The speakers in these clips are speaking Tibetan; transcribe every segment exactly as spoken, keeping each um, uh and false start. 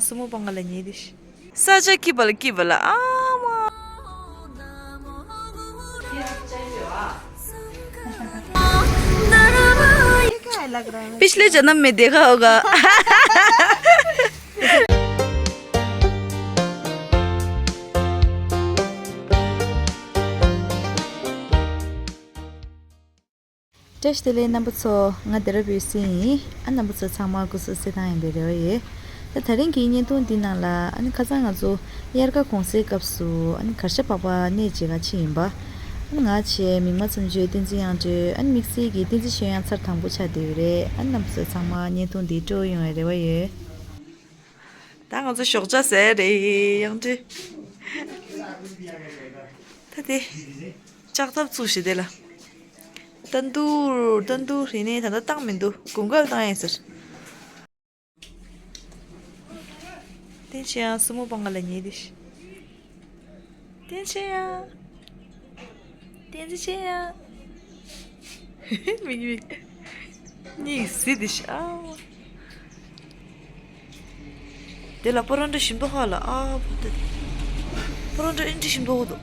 སྲུ་མོ་སྤང་ག་ལ་ཉེ་དེ། ས་ཆ་ཀི་བ་ལ་ཀི་བ་ལ་ཨ་མ། पिछले जन्म में देखा होगा। བཀྲ་ཤིས་བདེ་ལེགས་རྣམ་པ་ཚོ། ང་རྡེ་ར་བུའི་སི་ཡིན། ཨ་རྣམ་པ་ཚོ་ཚང་མ་སྐུ་གཟུགས་གསལ་ཐང་ཡིན་པའི་རེ་བ་ཡོད། ད་དེ་རིང་གི་བརྙན་ཐུང་འདི་ནང་ལ་ཨ་ནི་ཁ་སང་ང་ཚོ་དབྱར་ཁ་གུང་སེང་སྐབས་སུ་ཨ་ནི་གར་ཞ་འཕགས་པ་གནས་མཇལ་ག་ཕྱིན་ཡིན་པ། ཨ་ནི་ང་བཅས་མིག་དམར་མཚམས་གཅོད་བསྟན་འཛིན་དབྱངས་སྒྲོན། ཨ་ནི་དམིགས་བསལ་གྱི་བསྟན་འཛིན་ཆོས་དབྱངས་ཚར་དང་པོ་ཆགས་བསྡད་ཡོད་རེད། ཨ་ནི་རྣམ་པ་ཚོ་ཚང་མ་བརྙན་ཐུང་འདི་སྤྲོ་བོ་ཡོང་བའི་རེ་བ་ཡོད། ད་ང་ཚོ་ཞོགས་ཇ་ཟས་རེད་དབྱངས་སྒྲོན། ད་དེ། ལྕགས་ཐབ་བཙུགས་ཤིག་དེ་ལ། ཏན་ཏུར་ཏན་ཏུར་ཡིན་ནའི་ད་ལྟ་བཏང་མི་འདུག་དགུན་ཁ་ལ་བཏང་ཡིན་ཟེར། བསྟན་ཆོས་དབྱངས་སྲུ་མོ་སྤང་ག་ལ་ཉེ་དེ། བསྟན་ཆོས་དབྱངས། བསྟན་ཆོས་དབྱངས། མིག་མིག་གཉིས་གཟིགས་དེ་ཤ། དེ་ལ་པོ་རོན་ཏོ་ཞིམ་པོ་ཧ་ལ་ཨ་པོ་དེ། པོ་རོན་ཏོ་ཨིན་ཏི་ཞིམ་པོ་འོ་དོ།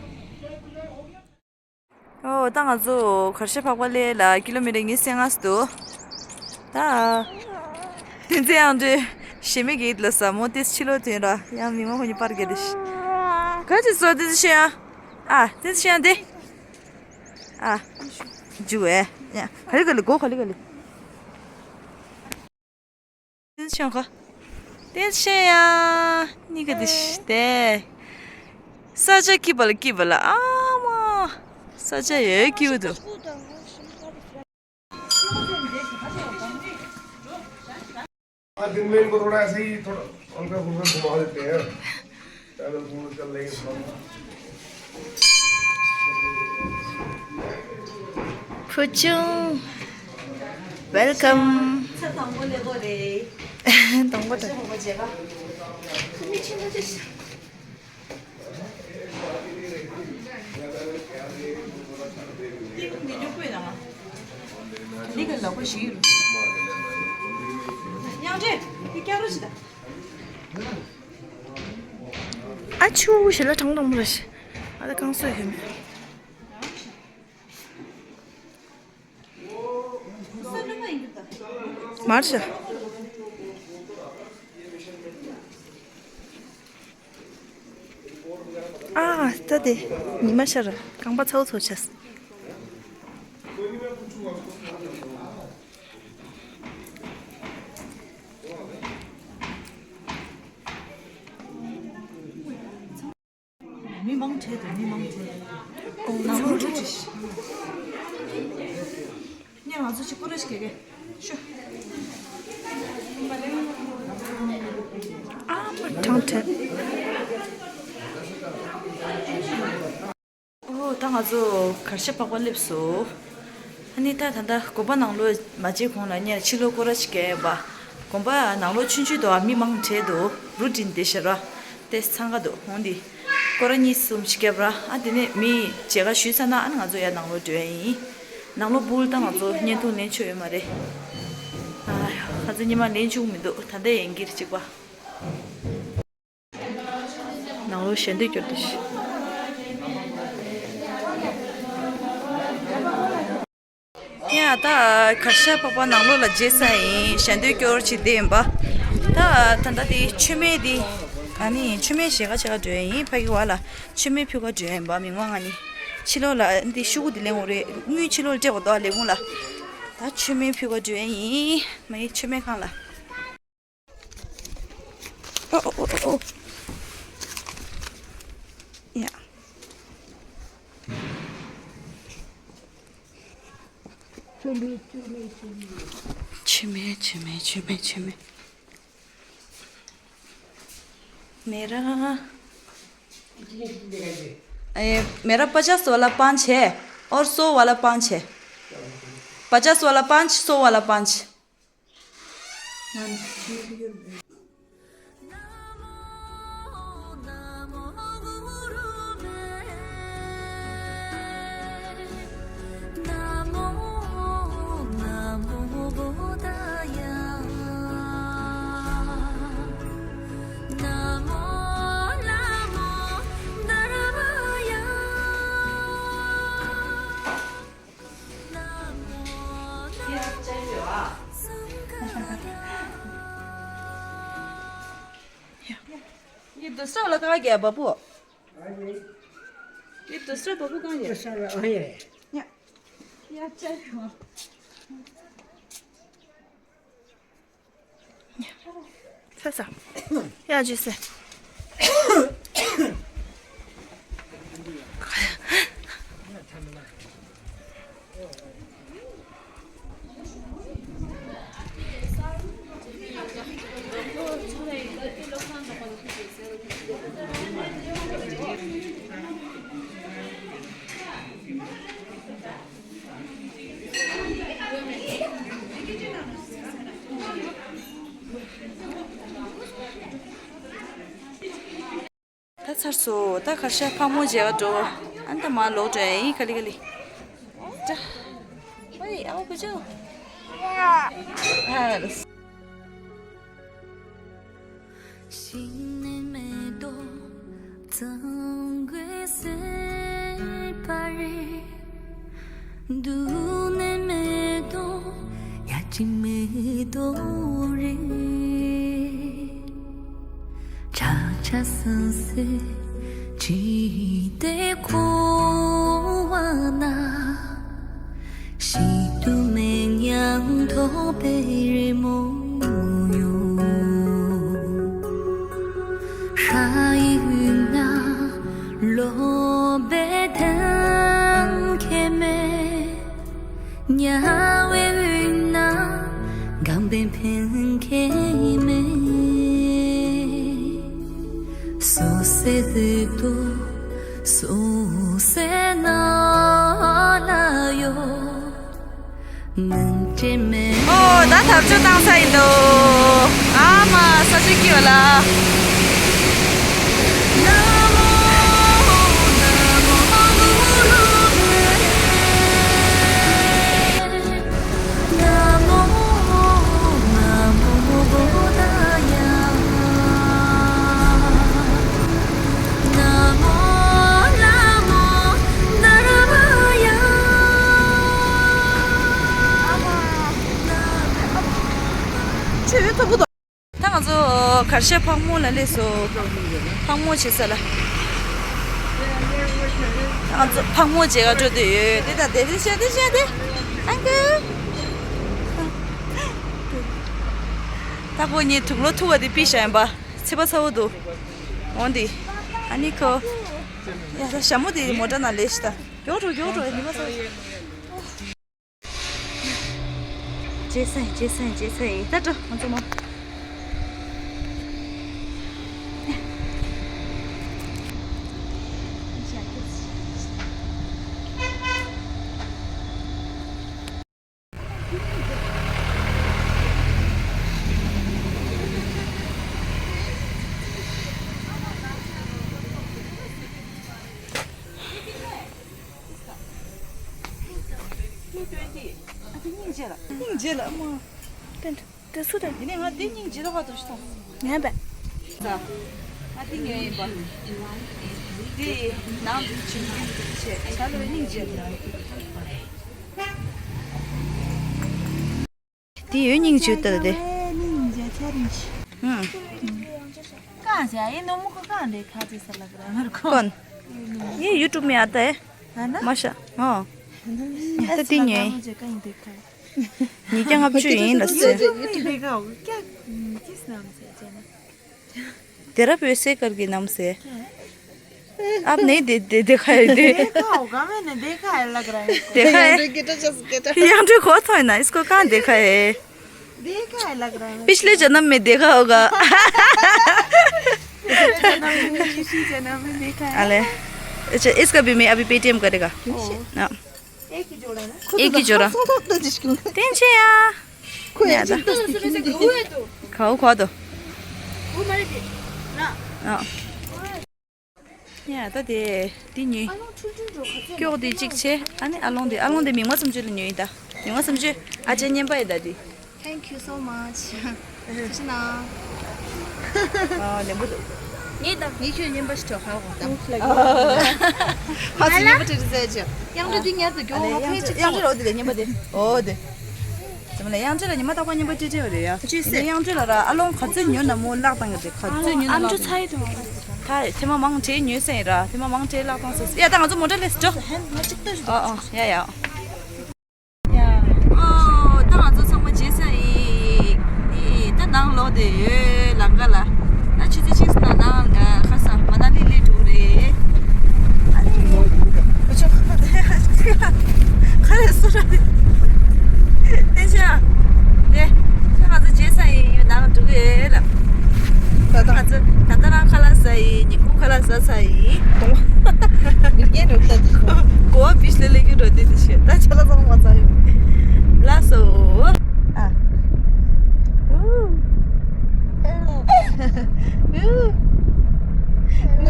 ཨོ་ད་ང་ཚོ་གར་ཞ་འཕགས་པ་ལས་ལ་ཀི་ལོ་མི་ཊར་ཉི་ཤུ་རྩ་ལྔ་འདུག་ད། བསྟན་འཛིན་དབྱངས་སྒྲོན་ཞེ་མི་གི་ལ་ས་མོ་ཏིས་ཕྱི་ལོགས་དོན་ར་ཡང་མི་མ་ཧོ་ཉི་པར་གེ་དེ་ཤ། ག་ཅི་སོ་ཏིས་ཤ་ཡང་། ཨ་ཏིས་ཤ་ཡང་དེ། ཨ། ཇུ་ཨེ། ཡ། ག་ལི་ག་ལི་གོ་ག་ལི་ག་ལི། ཏིན་ཤང་ག་ཏིན་ཤང་ཡ། ནི་ག་དི་ཤི་ཏེ། ས་ཆ་ཀི་བ་ལ་ཀི་བ་ལ་ཨ་མ། ས་ཆ་ཡོད་ཀི་བ་དུ། आज दिन में इनको थोड़ा ऐसे ही थोड़ा हल्का फुल्का घुमा देते हैं। पैदल घूम चल रही है थोड़ा। ཕུ་ཆུང་། ཝེལ་ཀམ། ཚེ་དང་པོ་ལེགས་པོ་རེད། དང་པོ་དང་། ཕུ་མི་ཆེན་པོ་ཆེ། ཨ་ཆུ་ཞེ་ལ་གྲང་གྲང་མོ་རེད། ཨ་ད་གང་སོ་ཡོད་མེད། མར་ཤ། ཨ་ད་དེ་ཉི་མ་ཤར་རྐང་པ་ཚ་བོ་ཚོ་ཆས། མི་མང་བྲེལ་འདུག་མི་མང་བྲེལ། ཨོ་ནང་ལོགས་འགྲོ་ཅིག་ཉེ་ང་ཚོ་ཅིག་སྐོར་ར་ཞིག་གེ་གེ་ཤོ། ཨ་མ་གྲང་བྲེལ། ཨོ་ད་ང་ཚོ་གར་ཞ་འཕགས་པ་སླེབས་སོ། ཨ་ནི་ད་ད་ལྟ་དགོན་པ་ནང་ལོགས་མ་མཇལ་གོང་ལ་ངས་ཕྱི་ལོགས་སྐོར་ར་ཞིག་བརྒྱབ་པ། དགོན་པ་ནང་ལོགས་ཆུང་ཆུང་འདུག་མི་མང་བྲེལ་འདུག་རུ་ཏིན་དེ་ཤར་བ། དེ་འཚང་ཁ་འདུག་འོང་འདི། སྐོར་ར་གཉིས་གསུམ་ཞིག་བརྒྱབ་ར་ཨ་དེ་ནས་མི་མཇལ་ཁ་ཞུས་ཚར་ན་ཨ་ནི་ང་ཚོ་ཡར་ནང་ལོགས་འགྲོ་ཡ་ཡིན། ནང་ལོགས་སྦུག་ད་ང་ཚོ་བརྙན་ཐུང་ལེན་ཆོག་ཡོད་མ་རེད། ཨ་ཡ་ཁ་ཚ་ཉི་མ་ལེན་བཅུག་མི་འདུག་ད་ལྟ་ཡན་གྱི་རེ་གཅིག་པ། ནང་ལོགས་ཞལ་འདོན་སྐྱོར་དུ་ཤི། ཡ་ད་གར་ཞ་འཕགས་པ་ནང་ལོགས་ལ་མཇལ་ས་ཡིན། ཞལ་འདོན་སྐྱོར་བྱེད་དེ་ཡིན་པ། ད་ད་ལྟ་དེ་མཆོད་མེ་དེ། ཨ་ནི་མཆོད་མེ་བཞེས་ག་བྱེད་ག་འགྲོ་ཡ་ཡིན། ཕ་གི་བ་ལ་མཆོད་མེ་ཕུལ་ག་འགྲོ་ཡ་ཡིན་པ། མི་མང་ང་ནི་ཕྱི་ལོགས་ལ་འདི་ཤུ་གུ་འདི་ལེན་འོ་རེད། དངུལ་ཕྱི་ལོགས་ལ་སྤྲད་དགོས་འདུག་ལས་ཁུངས་ལ། ད་མཆོད་མེ་ཕུལ་ག་འགྲོ་ཡ་ཡིན། མ་ཡི་མཆོད་མེ་ཁང་ལ། ཨོ་ཨོ་ཨོ་ཨོ། ཡ། མཆོད་མེ་མཆོད་མེ་མཆོད་མེ། मेरा ए, मेरा पचास वाला पाँच है और सौ वाला पाँच है। पचास वाला पाँच, सौ वाला पाँच। ये दूसरा वाला कहाँ गया बाबू? ये दूसरा बाबू कहाँ गया? दूसरा वाला वहीं है। या, या, चल। ས་ས། ཡ་ཇི་སེ། ད་ཚར་སོང་། ད་གར་ཤ་ཕག་མོ་མཇལ་ག་འགྲོ། ཨ་ནི་ད་མར་ལོག་འགྲོ་ཡ་ཡིན། ག་ལེ་ག་ལེ། ད། ཝེ་ཨའོ་བུ་ཅུ། ཨ། ཞིང་ནས་མེ་ཏོག་གཙང་གོས་སེར་པ་རེད། འདུག་ནས་མེ་ཏོག་ཡ་གཅིག་མེ་ཏོག་རེད། ཆ་ཆ་སི་སི་བྱས་ཏེ་འཁོར་བ་ན། ཞིག་ཏུ་མེད་མྱང་ཐོག་པའི་རི་མོ་ཡོད། ཧྲ་ཡི་ཡུལ་ན་ལོ་པའི་ཐན་ཁེ་མེད། ཉ་བའི་ཡུལ་ན་སྒང་པའི་ཕན་ཁེ་མེད། སོ་སོའི་དུས་དུ། སོ་སོའི་ནང་ལ་ཡོད། མིང་ཅན་མེད། ཨོ། ད་ཐབ་ཆུ་བཏང་ས་ཡིན་འདུག་ཨ་མ་ས་ཆུ་ཁྱི་བ་ལ། ད་ང་ཚོ་གར་ཤ་ཕག་མོ་ལ་སླེབས་སོང་། ཕག་མོ་བྱེད་ས་ལ། ང་ཚོ་ཕག་མོ་བྱེད་ག་འགྲོ་འདོད་ཡོད། དེ་དང་དེ་དེ་བྱས་དེ་བྱས་དེ། ཨང་ཀི། ད་ཁོ་གཉིས་དུག་ལོག་ཐུག་པ་དེ་ཕུད་བཞག་ཡིན་པ། ཚད་པ་ཚ་བོ་འདུག་འོན་ཏེ། ཨ་ནི་ཁོ། ཡ་ད་ཞྭ་མོ་དེ་མོ་ཊ་ནང་ལས་ཤི་ད། མགྱོགས་འགྲོ་མགྱོགས་འགྲོ། ཉི་མ་ཚ་བོ། རྗེས་སེ་རྗེས་སེ་རྗེས་སེ་ད་འགྲོ་ང་ཚོ་མོ། སྙིང་རྗེ་ལ་སྙིང་རྗེ་ལ་མ། དེ་སུ་དེ། ཡིན་ནའི་ང་དེ་སྙིང་རྗེ་ལ་བ་དུ་ཤི་ཐང་། ངན་པས། ང་དེ་ཉོས་ཡིན་པ། དེ་ནང་དུ་བྱིན་པ་བྱས་ཆ་ལོས་སྙིང་རྗེ་ལ། དེ་ཡོད་སྙིང་རྗེ་ལྟ་དེ། སྙིང་རྗེ་ཚེ་རིང་ཞིག་ཧུམ། གང་ཟེར་ཨེ་ནོ་མོ་ག་གང་རེད་ཁ་ཅིག་ས་ལ་ག་ར་ང་ར་ཁོ། ཀོན། ཡེ་ཡུ་ཊུབ་མི་ཨ་ཏེ། ཨ་ན། མ་ཤ། ཨོ། ད་དེ་ཉོས། ཉིས་བརྒྱ་ལྔ་བཅུ་ཡིན་ལ་ཟེར། དེ་རབ་འོད་ཟེར་དཀར་གྱི་རྣམ་སྲས། आप नहीं दे दे देखा है दे देखा होगा मैंने देखा है लग रहा है देखा है यंग जो को था ना इसको कहाँ देखा है देखा है लग रहा है पिछले जन्म में देखा होगा पिछले जन्म में किसी जन्म में देखा है अले अच्छा इसका भी मैं अभी पेटीएम करेगा हाँ एक ही जोड़ा ना एक ही जोड़ा तीन छे या खाओ खा दो ཡ་ད་དེ་དེ་ཉོས། ཀྱོག་དེ་གཅིག་བྱས། ཨ་ནི་ཨ་ལོང་དེ་ཨ་ལོང་དེ་མིག་དམར་སུམ་ཅུ་ལ་ཉོས་ཡིན་ད། མིག་དམར་སུམ་ཅུ་ཨ་ཅེ་བརྙན་པ་ཡིན་ད་དེ། Thank you so much. ཨ་ནེམ་པོ་འདུག་ངས་ད་ངས་ཁྱོད་བརྙན་པ་ཞིག་ཐོག་ཧ་གོ་ད། ཧ་ཙི་བརྙན་པ་ཏྲི་ཏྲི་ཟེར་ཅི། དབྱངས་སྒྲོལ་འདི་ཉར་དུ་གྱོ་ང་ཕལ་ཆེར་དབྱངས་སྒྲོལ་འོ་དེ་ལས་བརྙན་པ་དེ་འོ་དེ། ལ་དབྱངས་ཅན་ལ་ཉི་མ་རྟག་པར་བརྙན་པར་སྤྲད་སྤྲད་པ་རེད་ཡ། ཅི་ཟེར། དབྱངས་ཅན་ལ་ར་ཨ་ལོང་ག་ཚོད་ཉོས་ན་མོ་བརླག་བཏང་གི་རེད། ག་ཚོད་ཉོས་ན་ཨམ་ཅོག་བརླག་ཚ་ཡི་དང་། ད་ཐེངས་མ་མང་གྲས་ཉོས་ས་ཡིན་ར། ཐེངས་མ་མང་གྲས་བརླག་བཏང་ཟེར་ཡ། ད་ང་ཚོ་མོ་ཊ་སླེབས་འགྲོ། ཨོ་ཨོ་ཡ་ཡ། ཨོ་ད་ང་ཚོ་ཚང་མ་མཇལ་ས་ཡིན། ཨེ་ད་ནང་ལོག་བསྡད་ཡོད་ལམ་ཁ་ལ། ད་ཆུ་ཚོད་གཅིག་ཙམ་ནང་ནང་ཁ་སང་མ་ན་ལི་སླེབས་འགྲོ་གི་རེད། ཨ་ནི། ཁ་རེ་སོ་ར་རེད། ཏེ་ཤ། ཏེ། ད་ང་ཚོ་མཇལ་ས་ཡིན། ཡོད་ནང་འགྲོ་གི་ཡོད་ལ། ད་ལྟ་ང་ཚོ་ད་ལྟ་རང་ཁ་ལག་ཟ་ཡིན། ཉིན་གུང་ཁ་ལག་ཟ་ས་ཡིན། མི་རྒན་འགྲོ་ལྟ་དུས། གོ་བ་བིས་ལེ་ལེ་གི་འགྲོ་དེ་དེ་ཤེས། ད་ཆ་ལག་ཚང་མ་ཟ་ཡོད། ལགས་སོ། ཨ། ཨུ། ཨུ། ཨུ། ཨུ། ཨུ།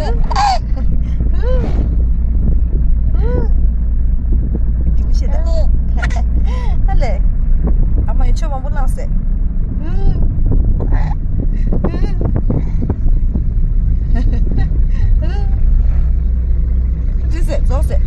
ཨུ། ཨ་ལེ། ཨ་མ་ཡིས་ཆུ་མང་པོ་བླངས་ཟེར། ཨུ། ཨུ། ཨུ། ཅི་ཟེར། རྫོགས་ཟེར།